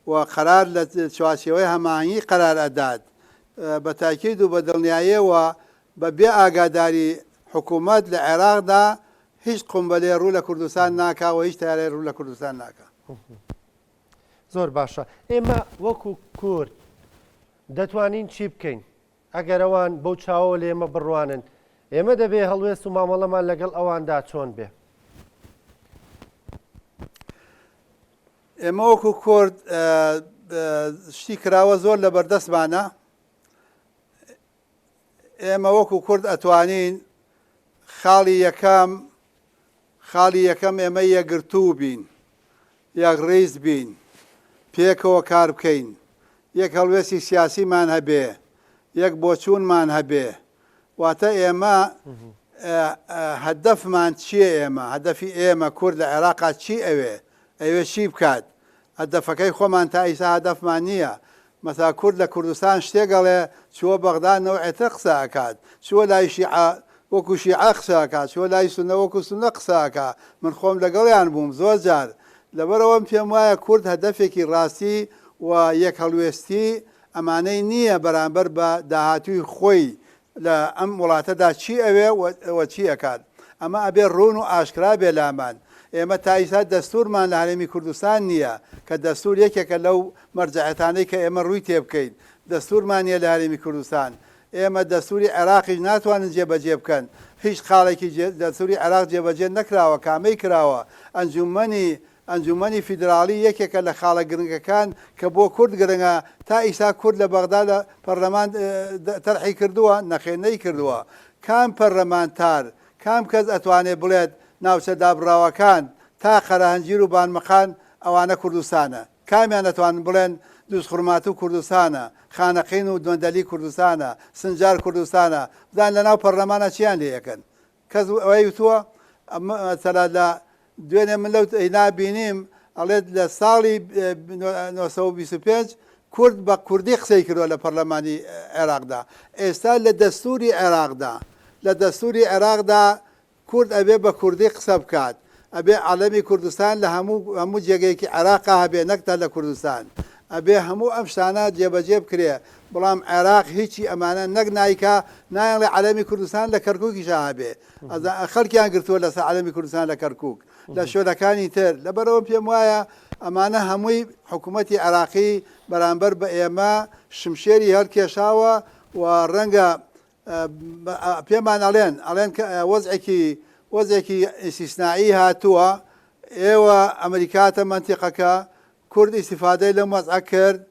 و قەرار لە چوارچێوەی هەماهەنگی قەرار ئەدات بە تاکید و بە دڵنیایەوە بە بێ ئاگاداری حکومەت لە عێراقدا هیچ قومبەلێ ڕوو لە کوردستان ناکا و هیچ تەیارەی ڕوو لە کوردستان ناکا. زۆر باشە ئێمە وەکو کورد دەتوانین چی بکەین ئەگەر ئەوان بەو چاوەوە لە ئێمە بڕوانن ئێمە دەبێ هەڵوێست و مامەڵەمان لەگەڵ ئەواندا چۆن بێ؟ ئێمە وەکو کورد شتی کراوە زۆر لە بەردەستمانە ئێمە وەکو کورد ئەتوانین خاڵی یەکەم خاڵی یەکەم ئێمە یەکگرتوو بین، یەکڕیز بین، پێکەوە کار بکەین، یەک هەڵوێستی سیاسیمان هەبێ، یەک بۆچوونمان هەبێ. واتە ئێمە هەدەفمان چییە ئێمە، هەدەفی ئێمە کورد لە عێراقا چی ئەوێ، ئەیەوێ چی بکات؟ هەدەفەکەی خۆمان تا ئیستا هەدەفمان نییە. مەسا کورد لە کوردستان شتێک ئەڵێ، چووە بەغدا نەوعێ تر قسە ئەکات، چووە لای شیعە وەکو شیعە قسە ئەکات، چووە لای سوننە وەکو سوننە قسە ئەکا، من خۆم لەگەڵیان بووم زۆر جار. لەبەرئەوە من پێم وایە کورد هەدەفێکی ڕاستی و یەک هەڵوێستی ئەمانەی نییە بەرامبەر بە داهاتووی خۆی لە ئەم وڵاتەدا چی ئەوێ و چی ئەکات. ئەمە ئەبێ ڕوون و ئاشکرا بێ لامان. ئێمە تا ئیستا دەستوورمان لە هەرێمی کوردستان نییە، کە دەستوور یەکێکە لەو مەرجەعێتانەی کە ئێمە ڕووی تێبکەین. دەستوورمان نییە لە هەرێمی کوردستان. ئێمە دەستووری عێراقیش ناتوانن جێبەجێ بکەن. هیچ خاڵێکی دەستووری عێراق جێبەجێ نەکراوە، کامەی کراوە؟ ئەنجوومەنی ئەنجومەنی فیدراڵی یەکێکە لە خاڵە گرنگەکان کە بۆ کورد گرنگە، تا ئیستا کورد لە بەغدا لە پەرلەمان تەرحی کردووە؟ نەخێر نەیکردووە. کام پەرلەمانتار، کام کەس ئەتوانێ بڵێت ناوچە دابڕاوەکان تا قەرەهەنجیر و بانمەقان ئەوانە کوردستانە؟ کامیان ئەتوانن بڵێن دوزخورماتوو کوردستانە، خانەقین و مەندەلی کوردستانە، سنجار کوردستانە؟ بزانن لەناو پەرلەمانا چیان لێ ئەکەن؟ کەس ئەوەی وتووە مەسەلا لە دوێنێ من لەو هینا بینیم ئەڵێت لە ساڵی 925 کورد بە کوردی قسەی کردووە لە پەرلەمانی عێراقدا ئێستا لە دەستوری عێراقدا لە دەستوری عێراقدا کورد ئەبێ بە کوردی قسە بکات ئەبێ عەلەمی کوردستان لە هەموو هەموو جێگەیەکی عێراقا هەبێ نەک تا لە کوردستان ئەبێ هەموو ئەم شتانە جێبەجێ بکرێ بەڵام عێراق هیچی ئەمانە نەک نایکا نایەڵێ عەلەمی کوردستان لە کەرکوکیشا هەبێ خەڵکیان گرتووە لەسەر عەلەمی کوردستان لە کەرکوک لە شوێنەکانی تر لەبەرەوە پێم وایە ئەمانە هەمووی حکوومەتی عێراقی بەرامبەر بە ئێمە شمشێری هەڵکێشاوە و ڕەنگە پێمان ئەڵێن ئەڵێن کە وەزعێکی وەزعێکی ئیستیسنائی هاتووە ئێوە ئەمریکاتە مەنتیقەکە کورد ئیستیفادەی لەم وەزعە کرد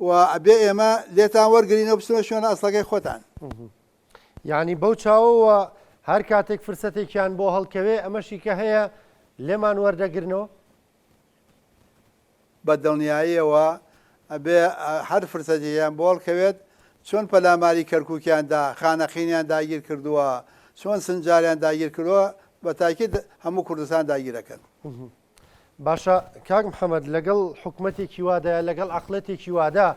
و ئەبێ ئێمە لێتان وەرگرینەوە بچنەوە شوێنە ئەسڵەکەی خۆتان. یانی بەو چاوەوە هەر کاتێک فرسەتێکیان بۆ هەڵکەوێ ئەمەشی کە هەیە لێمان وەردەگرنەوە؟ بە دڵنیاییەوە ئەبێ هەر فرسەتێکیان بۆ هەڵکەوێت، چۆن پەلاماری کەرکوکیان دا، خانەقینیان داگیر کردووە، چۆن سنجاریان داگیر کردووە، بە تاکید هەموو کوردستان داگیر ئەکەن. باشە کاک محەمەد لەگەڵ حکومەتێکی وادا لەگەڵ عەقڵێتێکی وادا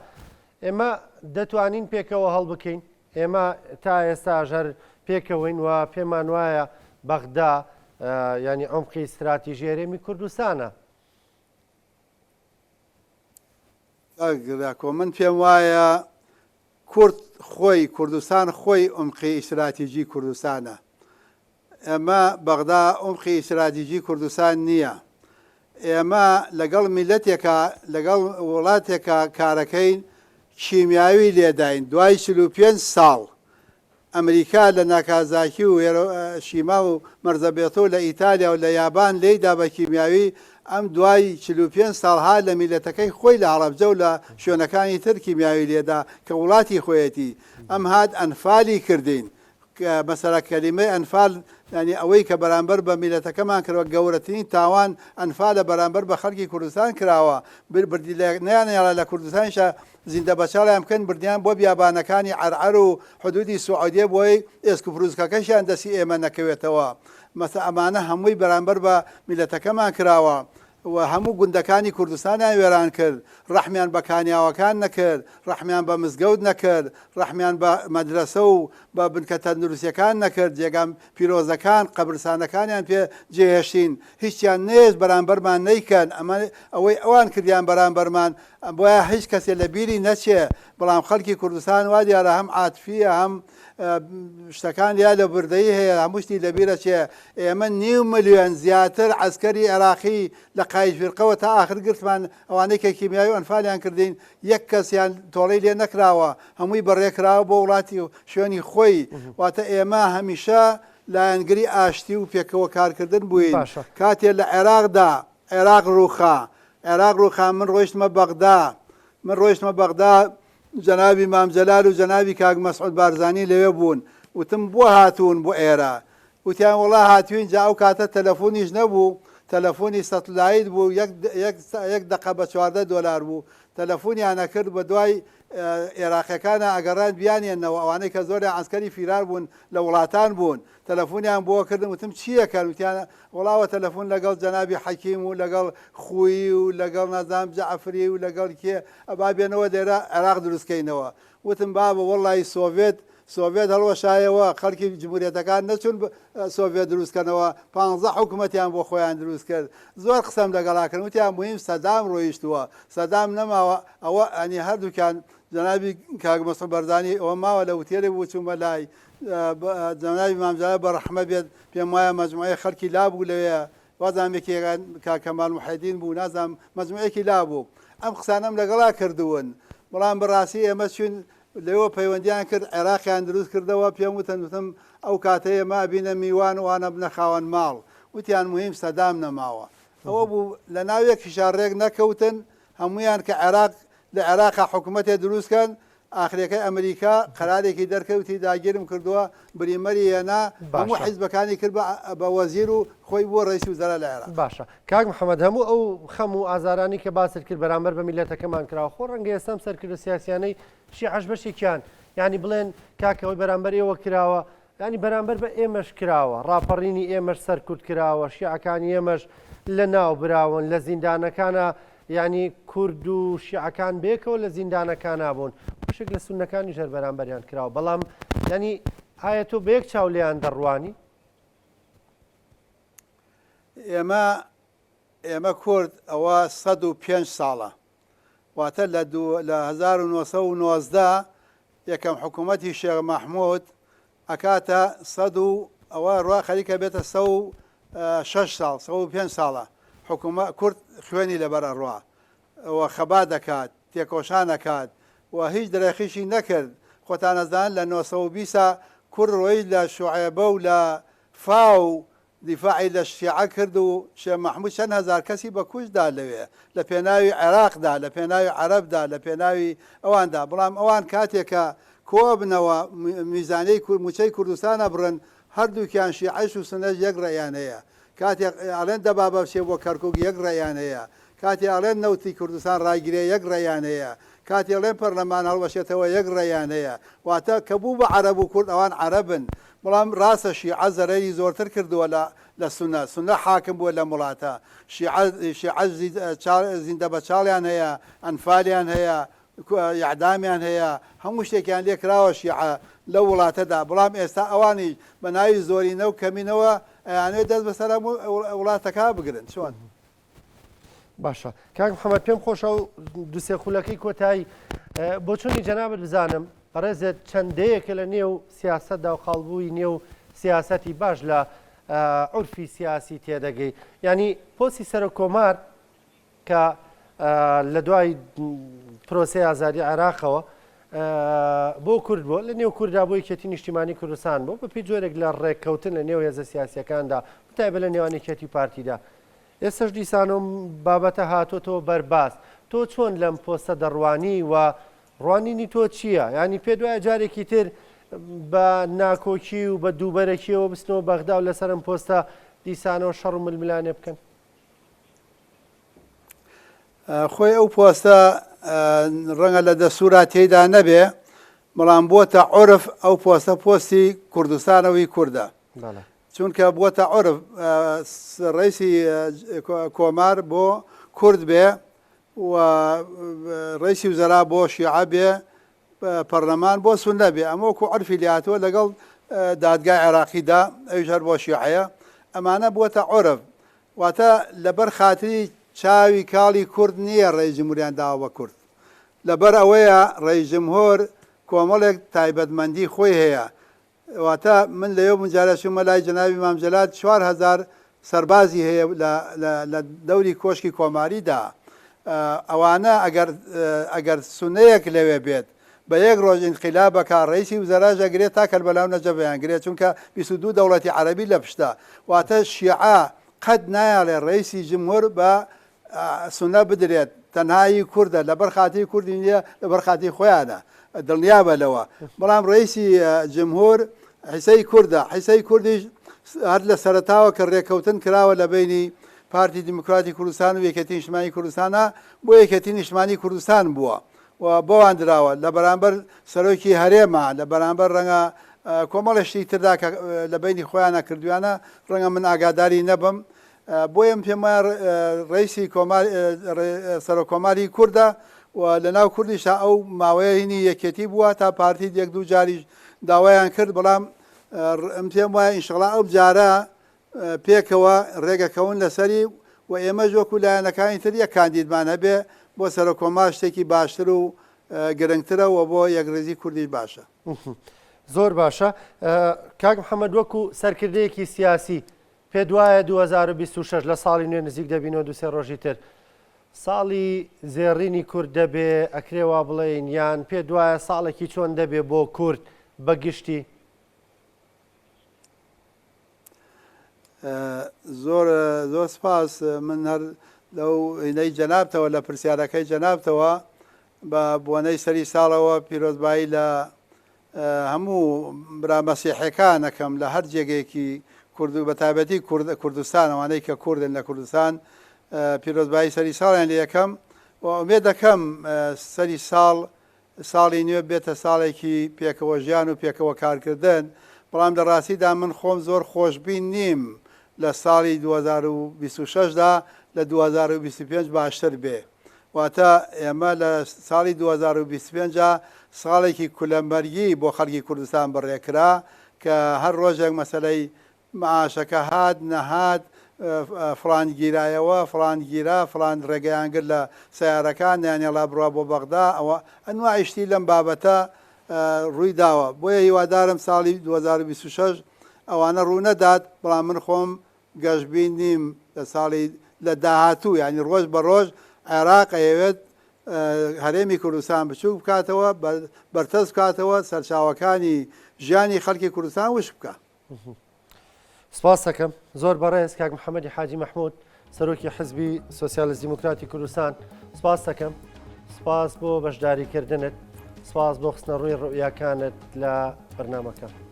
ئێمە دەتوانین پێکەوە هەڵبکەین؟ ئێمە تا ئێستاش هەر پێکەوەین و پێمان وایە بەغدا یانی عومقی ستراتیژی هەرێمی کوردستانە. کاک راکۆ من پێم وایە کورد خۆی کوردستان خۆی عومقی ئیستراتیجی کوردستانە ئێمە بەغدا عومقی ئیستراتیجی کوردستان نییە ئێمە لەگەڵ میلەتێکا لەگەڵ وڵاتێکا کارەکەین کیمیاوی لێداین دوای 45 ساڵ ئەمریکا لە ناکازاکی و هێرۆشیما و مەرزەبێتۆ لە ئیتالیا و لە یابان لێی دا بە کیمیاوی، ئەم دوای 45 ساڵ ها لە میللەتەکەی خۆی لە هەڵەبجە و لە شوێنەکانی تر کیمیاوی لێدا کە وڵاتی خۆیەتی، ئەم هات ئەنفالی کردین. مەسەلە کەلیمەی ئەنفال یانی ئەوەی کە بەرامبەر بە میلەتەکەمان کراوە گەورەترین تاوان ئەنفالە بەرامبەر بە خەڵکی کوردستان کراوە بردی نەیانهێڵا لە کوردستانیشا زیندە بەچاڵیان بکەن بردیان بۆ بیابانەکانی عەرعەر و حدودی سعودیە بۆی ئێسک و پروزکەکەشیان دەستی ئێمە نەکەوێتەوە مەسە ئەمانە هەمووی بەرامبەر بە میلەتەکەمان کراوە و هەموو گوندەکانی کوردستانیان وێران کرد، ڕەحمیان بە کانیاوەکان نەکرد، ڕەحمیان بە مزگەوت نەکرد، ڕەحمیان بە مەدرەسە و بە بنکە تەندروستیەکان نەکرد، جێگا پیرۆزەکان، قەبرسانەکانیان پێ جێهێشتین، هیچیان نەیەشت بەرامبەرمان نەیکەن، ئەمە ئەوەی ئەوان کردیان بەرامبەرمان، بۆیە هیچ کەسێ لە بیری نەچێ، بەڵام خەڵکی کوردستان وا دیارە هەم عاتفیە هەم شتەکان یا لەبردەیی هەیە هەموو شتی لەبیرەچێ، ئێمە نیو ملیۆن زیاتر عەسکەری عێراقی لە قایش فیرقەوە تا ئاخر گرتمان، ئەوانەی کە کیمیاوی و ئەنفالیان کردین یەک کەسیان تۆڵەی لێ نەکراوە، هەمووی بەڕێکراوە بۆ وڵاتی و شوێنی خۆی، واتە ئێمە هەمیشە لایەنگری ئاشتی و پێکەوە کارکردن بووین، کاتێ لە عێراقدا عێراق ڕووخا، عێراق ڕووخا من ڕۆیشتمە بەغدا، من ڕۆیشتمە بەغدا جەنابی مام جەلال و جەنابی کاک مەسعود بارزانی لەوێ بوون، وتم بۆ هاتوون بۆ ئێرە؟ وتیان وەڵا هاتووین، جا ئەو کاتە تەلەفونیش نەبوو، تەلەفونی سەتلایت بوو، یەک یەک یەک دەقە بە 14 دۆلار بوو، تەلەفونیان ئەکرد بە دوای ئێراقیەکانا ئەگەڕان بیانێنەوە، ئەوانەی کە زۆریان عەسکەری فیرار بوون لە وڵاتان بوون، تەلەفونیان بۆ کردم وتم چی ئەکەن؟ وتیان وەڵا ئەوە تەلەفون لەگەڵ جەنابی حەکیم و لەگەڵ خویی و لەگەڵ نازانم جەعفری و لەگەڵ کێ ئەبا بێنەوە لێرە عێراق دروست کەینەوە. وتم بابە وەڵڵاهی سۆڤێت سۆڤێت هەڵوەشایەوە خەڵکی جمهوریەتەکان نەچوون سۆڤێت دروست کەنەوە پانزە حکومەتیان بۆ خۆیان دروست کرد زۆر قسەم لەگەڵا کردن وتیان موهیم سەدام ڕۆیشتووە سەدام نەماوە ئەوە ئەنی هەردووکیان جەنابی کاک مەسعود بەرزانی ئەوە ماوە لە وتێلێک بوو چوومە لای جەنابی مام جەلال بە ڕەحمە بێت پێم وایە مەجموعەی خەڵکی لابوو لەوێ وازانم یەکێکیان کاک کەمال محێدین بوو نازانم مەجموعەیەکی لابوو ئەم قسانەم لەگەڵا کردوون بەڵام بەڕاستی ئێمە چوین لەوێوە پەیوەندیان کرد عێراقیان دروست کردەوە پێم وتن وتم ئەو کاتە ئێمە ئەبینە میوان وانە بنە خاوەن ماڵ وتیان مهم سەدام نەماوە ئەوە بوو لە ناو یەکیشا ڕێک نەکەوتن هەمویان کە عێراق لە عێراقا حکوومەتێ دروست کەن ئاخرەکەی ئەمریکا قەرارێکی دەرکرد وتی داگیرم کردووە، بریمەری هێنا، هەموو باشە. حیزبەکانی کرد بە بە وەزیر و خۆی بووە ڕەئیسی وزەرا لە عێراق. باشە کاک محەمەد هەموو ئەو خەم و ئازارانەی کە باست کرد بەرامبەر بە میللەتەکەمان کراوە خۆ ڕەنگە ئێستا ئەم سەرکردە سیاسیانەی شیعەش بەشێکیان یانی بڵێن کاکە ئەوەی بەرامبەر ئێوە کراوە یانی بەرامبەر بە ئێمەش کراوە، ڕاپەڕینی ئێمەش سەرکوت کراوە، شیعەکانی ئێمەش لە ناو براون، لە زیندانەکانا یانی کورد و شیعەکان بەیەکەوە لە زیندانەکانا بوون، بەشێک لە سوننەکانیش هەر بەرامبەریان کراوە، بەڵام یانی ئایا تۆ بە یەک چاو لێیان دەڕوانی؟ ئێمە ئێمە کورد ئەوە 105 ساڵە واتە لە دوو لە 1990 یەکەم حکوومەتی شێخ مەحموود ئەکاتە سەد و ئەوە ڕوا خەریکە بێتە سە و شەش ساڵ سە و پێنج ساڵە حکوومە کورد خوێنی لەبەر ئەڕوا و خەبات دەکات تێکۆشان ئەکات و هیچ درێخیشی نەکرد خۆتان ئەزانن لە 920 کورد ڕۆیشت لە شوعێبە و لە فاو دیفاعی لە شیعە کرد و شێخ مەحمود چەند هەزار کەسی بە کوشت دا لەوێ لە پێناوی عێراق دا لە پێناوی عەرەب دا لە پێناوی ئەوان دا بەڵام ئەوان کاتێ کە کۆ ئەبنەوە میزانیەی موچەی کوردستان ئەبڕن هەردووکیان شیعەش و سونەش یەک ڕەئیان هەیە کاتێ ئەڵێن دەبابە بچێ بۆ کەرکوک یەک ڕەئیان هەیە کاتێ ئەڵێن نەوتی کوردستان ڕاگیرێ یەک ڕەئیان هەیە کاتێ ئەڵێن پەرلەمان هەڵوەشێتەوە یەک ڕەئیان هەیە واتە کە بوو بە عەرەب و کورد ئەوان عەرەبن بەڵام ڕاستە شیعە زەرەری زۆرتر کردووە لە لە سونە، سونە حاکم بووە لەم وڵاتە، شیعە شیعە زیندە بەچاڵیان هەیە، ئەنفالیان هەیە، ئیعدامیان هەیە، هەموو شتێکیان لێ کراوە شیعە لەو وڵاتەدا، بەڵام ئێستا ئەوانیش بە ناوی زۆرینە و کەمینەوە ئەیانەوێت دەست بەسەر هەموو وڵاتەکە بگرن، چۆن؟ باشە کاک محەممەد پێم خۆشە و دوسێ خولەکەی کۆتایی بۆچوونی جەنابەت بزانم بەڕێزت چەندەیەکە لە نێو سیاسەتدا و قاڵبووی نێو سیاسەتی باش لە عورفی سیاسی تێدەگەی ینی پۆستی سەرۆک کۆمار کە لە دوای پرۆسی ئازادی عێراقەوە بۆ کورد بۆ لە نێو کووردا بۆ یەکێتی نیشتیمانی کوردستان بۆ بەپی جۆرێک لە ڕێککەوتن لە نێو هێزە سیاسەکاندا بەتایبەت لە نێوان یەکێتی پارتیدا ئێستەش دیسان ئەم بابەتە هاتۆتەوە بەر باس. تۆ چۆن لەم پۆستە دەڕوانی و ڕوانینی تۆ چییە؟ یانی پێت وایە جارێکی تر بە ناکۆکی و بە دووبەرەکیەوە بچنەوە بەغدا و لەسەر ئەم پۆستە دیسانەوە شەڕ و ململانێ بکەن؟ خۆی ئەو پۆستە ڕەنگە لە دەستورا تێیدا نەبێ بەڵام بۆتە عورف ئەو پۆستە پۆستی کوردستانەوەی کوردە چونکە بۆتە عورف ڕیسی کۆمار بۆ کورد بێ و ڕیسی وزەرا بۆ شیعە بێ پەرلەمان بۆ سوننە بێ ئەمە وەکو عورفی لێهاتووە لەگەڵ دادگای عێراقیدا ئەویش هەر بۆ شیعەیە ئەمانە بووەتە عورف واتە لەبەر خاتری چاوی کاڵی کورد نییە ڕەئیس جمهوریان داوە بە کورد لەبەر ئەوەیە ڕەئیس جمهور کۆمەڵێک تایبەتمەندی خۆی هەیە واتە من لەوێ بووم جارێ چوومە لای جەنابی مام جەلال 4000 سەربازی هەیە لە لە لە دەوری کۆشکی کۆماریدا ئەوانە ئەگەر ئەگەر سونەیەک لەوێ بێت بە یەک ڕۆژ ئینقیلاب ئەکا ڕەئیسی وزەراش ئەگرێت تا کەربەلا و نەجەف ئەیانگرێت چونکە 22 دەوڵەتی عەرەبی لە پشتە واتە شیعە قەت نایەڵێ ڕەئیسی جمهور بە سونە بدرێت تەنها هی کوردە لەبەر خاتری کوردی نییە لەبەر خاتری خۆیانە دڵنیابە لەوە بەڵام ڕئیسی جمهور حیسەی کوردە حیسەی کوردیش هەر لە سەرەتاوە کە ڕێککەوتن کراوە لە بینی پارتی دیموکراتی کوردستان و یەکێتی نیشتمانی کوردستانە بۆ یەکێتی نیشتمانی کوردستان بووە و بەوان دراوە لە بەرامبەر سەرۆکی هەرێمە لە بەرامبەر ڕەنگە کۆمەڵی شتی تردا کە لە بینی خۆیانە کردویانە ڕەنگە من ئاگاداری نەبم بۆیە من پێم وایە ڕئیسی کۆمار سەرۆک کۆماری کوردە و لە ناو کوردیشا ئەو ماوەیە هینی یەکێتی بووە تا پارتی یەک دوو جاریش داوایان کرد بەڵام من پێم وایە ئینشەڵا ئەو جارە پێکەوە ڕێگەکەون لەسەری و ئێمەش وەکو لایەنەکانی تر یەک کاندیدمان هەبێ بۆ سەرۆک کۆمار شتێکی باشتر و گرنگترە و بۆ یەکڕیزی کوردیش باشە. زۆر باشە کاک محەممەد وەکو سەرکردەیەکی سیاسی پێت وایە 2026 لە ساڵی نوێ نزیک دەبینەوە دوو سێ ڕۆژی تر ساڵی زێڕینی کورد دەبێ ئەکرێ وا بڵێین یان پێت وایە ساڵێکی چۆن دەبێ بۆ کورد بە گشتی؟ زۆر زۆر سپاس من هەر لەو هینەی جەنابتەوە لە پرسیارەکەی جەنابتەوە بە بۆنەی سەری ساڵەوە پیرۆزبایی لە هەموو برا مەسیحێکان ئەکەم لە هەر جێگەیەکی کورد و بەتایبەتی کورد کوردستان ئەوانەی کە کوردن لە کوردستان پیرۆزبایی سەری ساڵیان لێ ئەکەم و ئومێد دەکەم سەری ساڵ ساڵی نوێ بێتە ساڵێکی پێکەوە ژیان و پێکەوە کارکردن بەڵام لە ڕاستیدا من خۆم زۆر خۆشبین نیم لە ساڵی 2026 دا لە 2025 باشتر بێ واتە ئێمە لە ساڵی 2025 ساڵێکی کولەمەرگی بۆ خەڵکی کوردستان بەڕێکرا کە هەر ڕۆژێک مەسەلەی معاشەکە هات نەهات فڵان گیرایەوە فڵان گیرا فڵان ڕێگەیان گرت لە سەیارەکان نەیانهێڵا بڕوا بۆ بەغدا ئەوە ئەنواعی شتی لەم بابەتە ڕووی داوە بۆیە هیوادارم ساڵی 2026 ئەوانە ڕوو نەدات بەڵام من خۆم گەشبین نیم لە ساڵی لە داهاتوو یانی ڕۆژ بە ڕۆژ عێراق ئەیەوێت هەرێمی کوردستان بچووک بکاتەوە بەرتەسک بکاتەوە سەرچاوەکانی ژیانی خەڵکی کوردستان وشک بکا. سپاس دەکەم زۆر بەڕێز کاک محەممەدی حاجی مەحمود سەرۆکی حزبی سۆسیالست دیموکراتی کوردستان سپاس دەکەم سپاس بۆ بەشداریکردنت سپاس بۆ خستنەڕووی ڕوئیاکانت لە بەرنامەکە.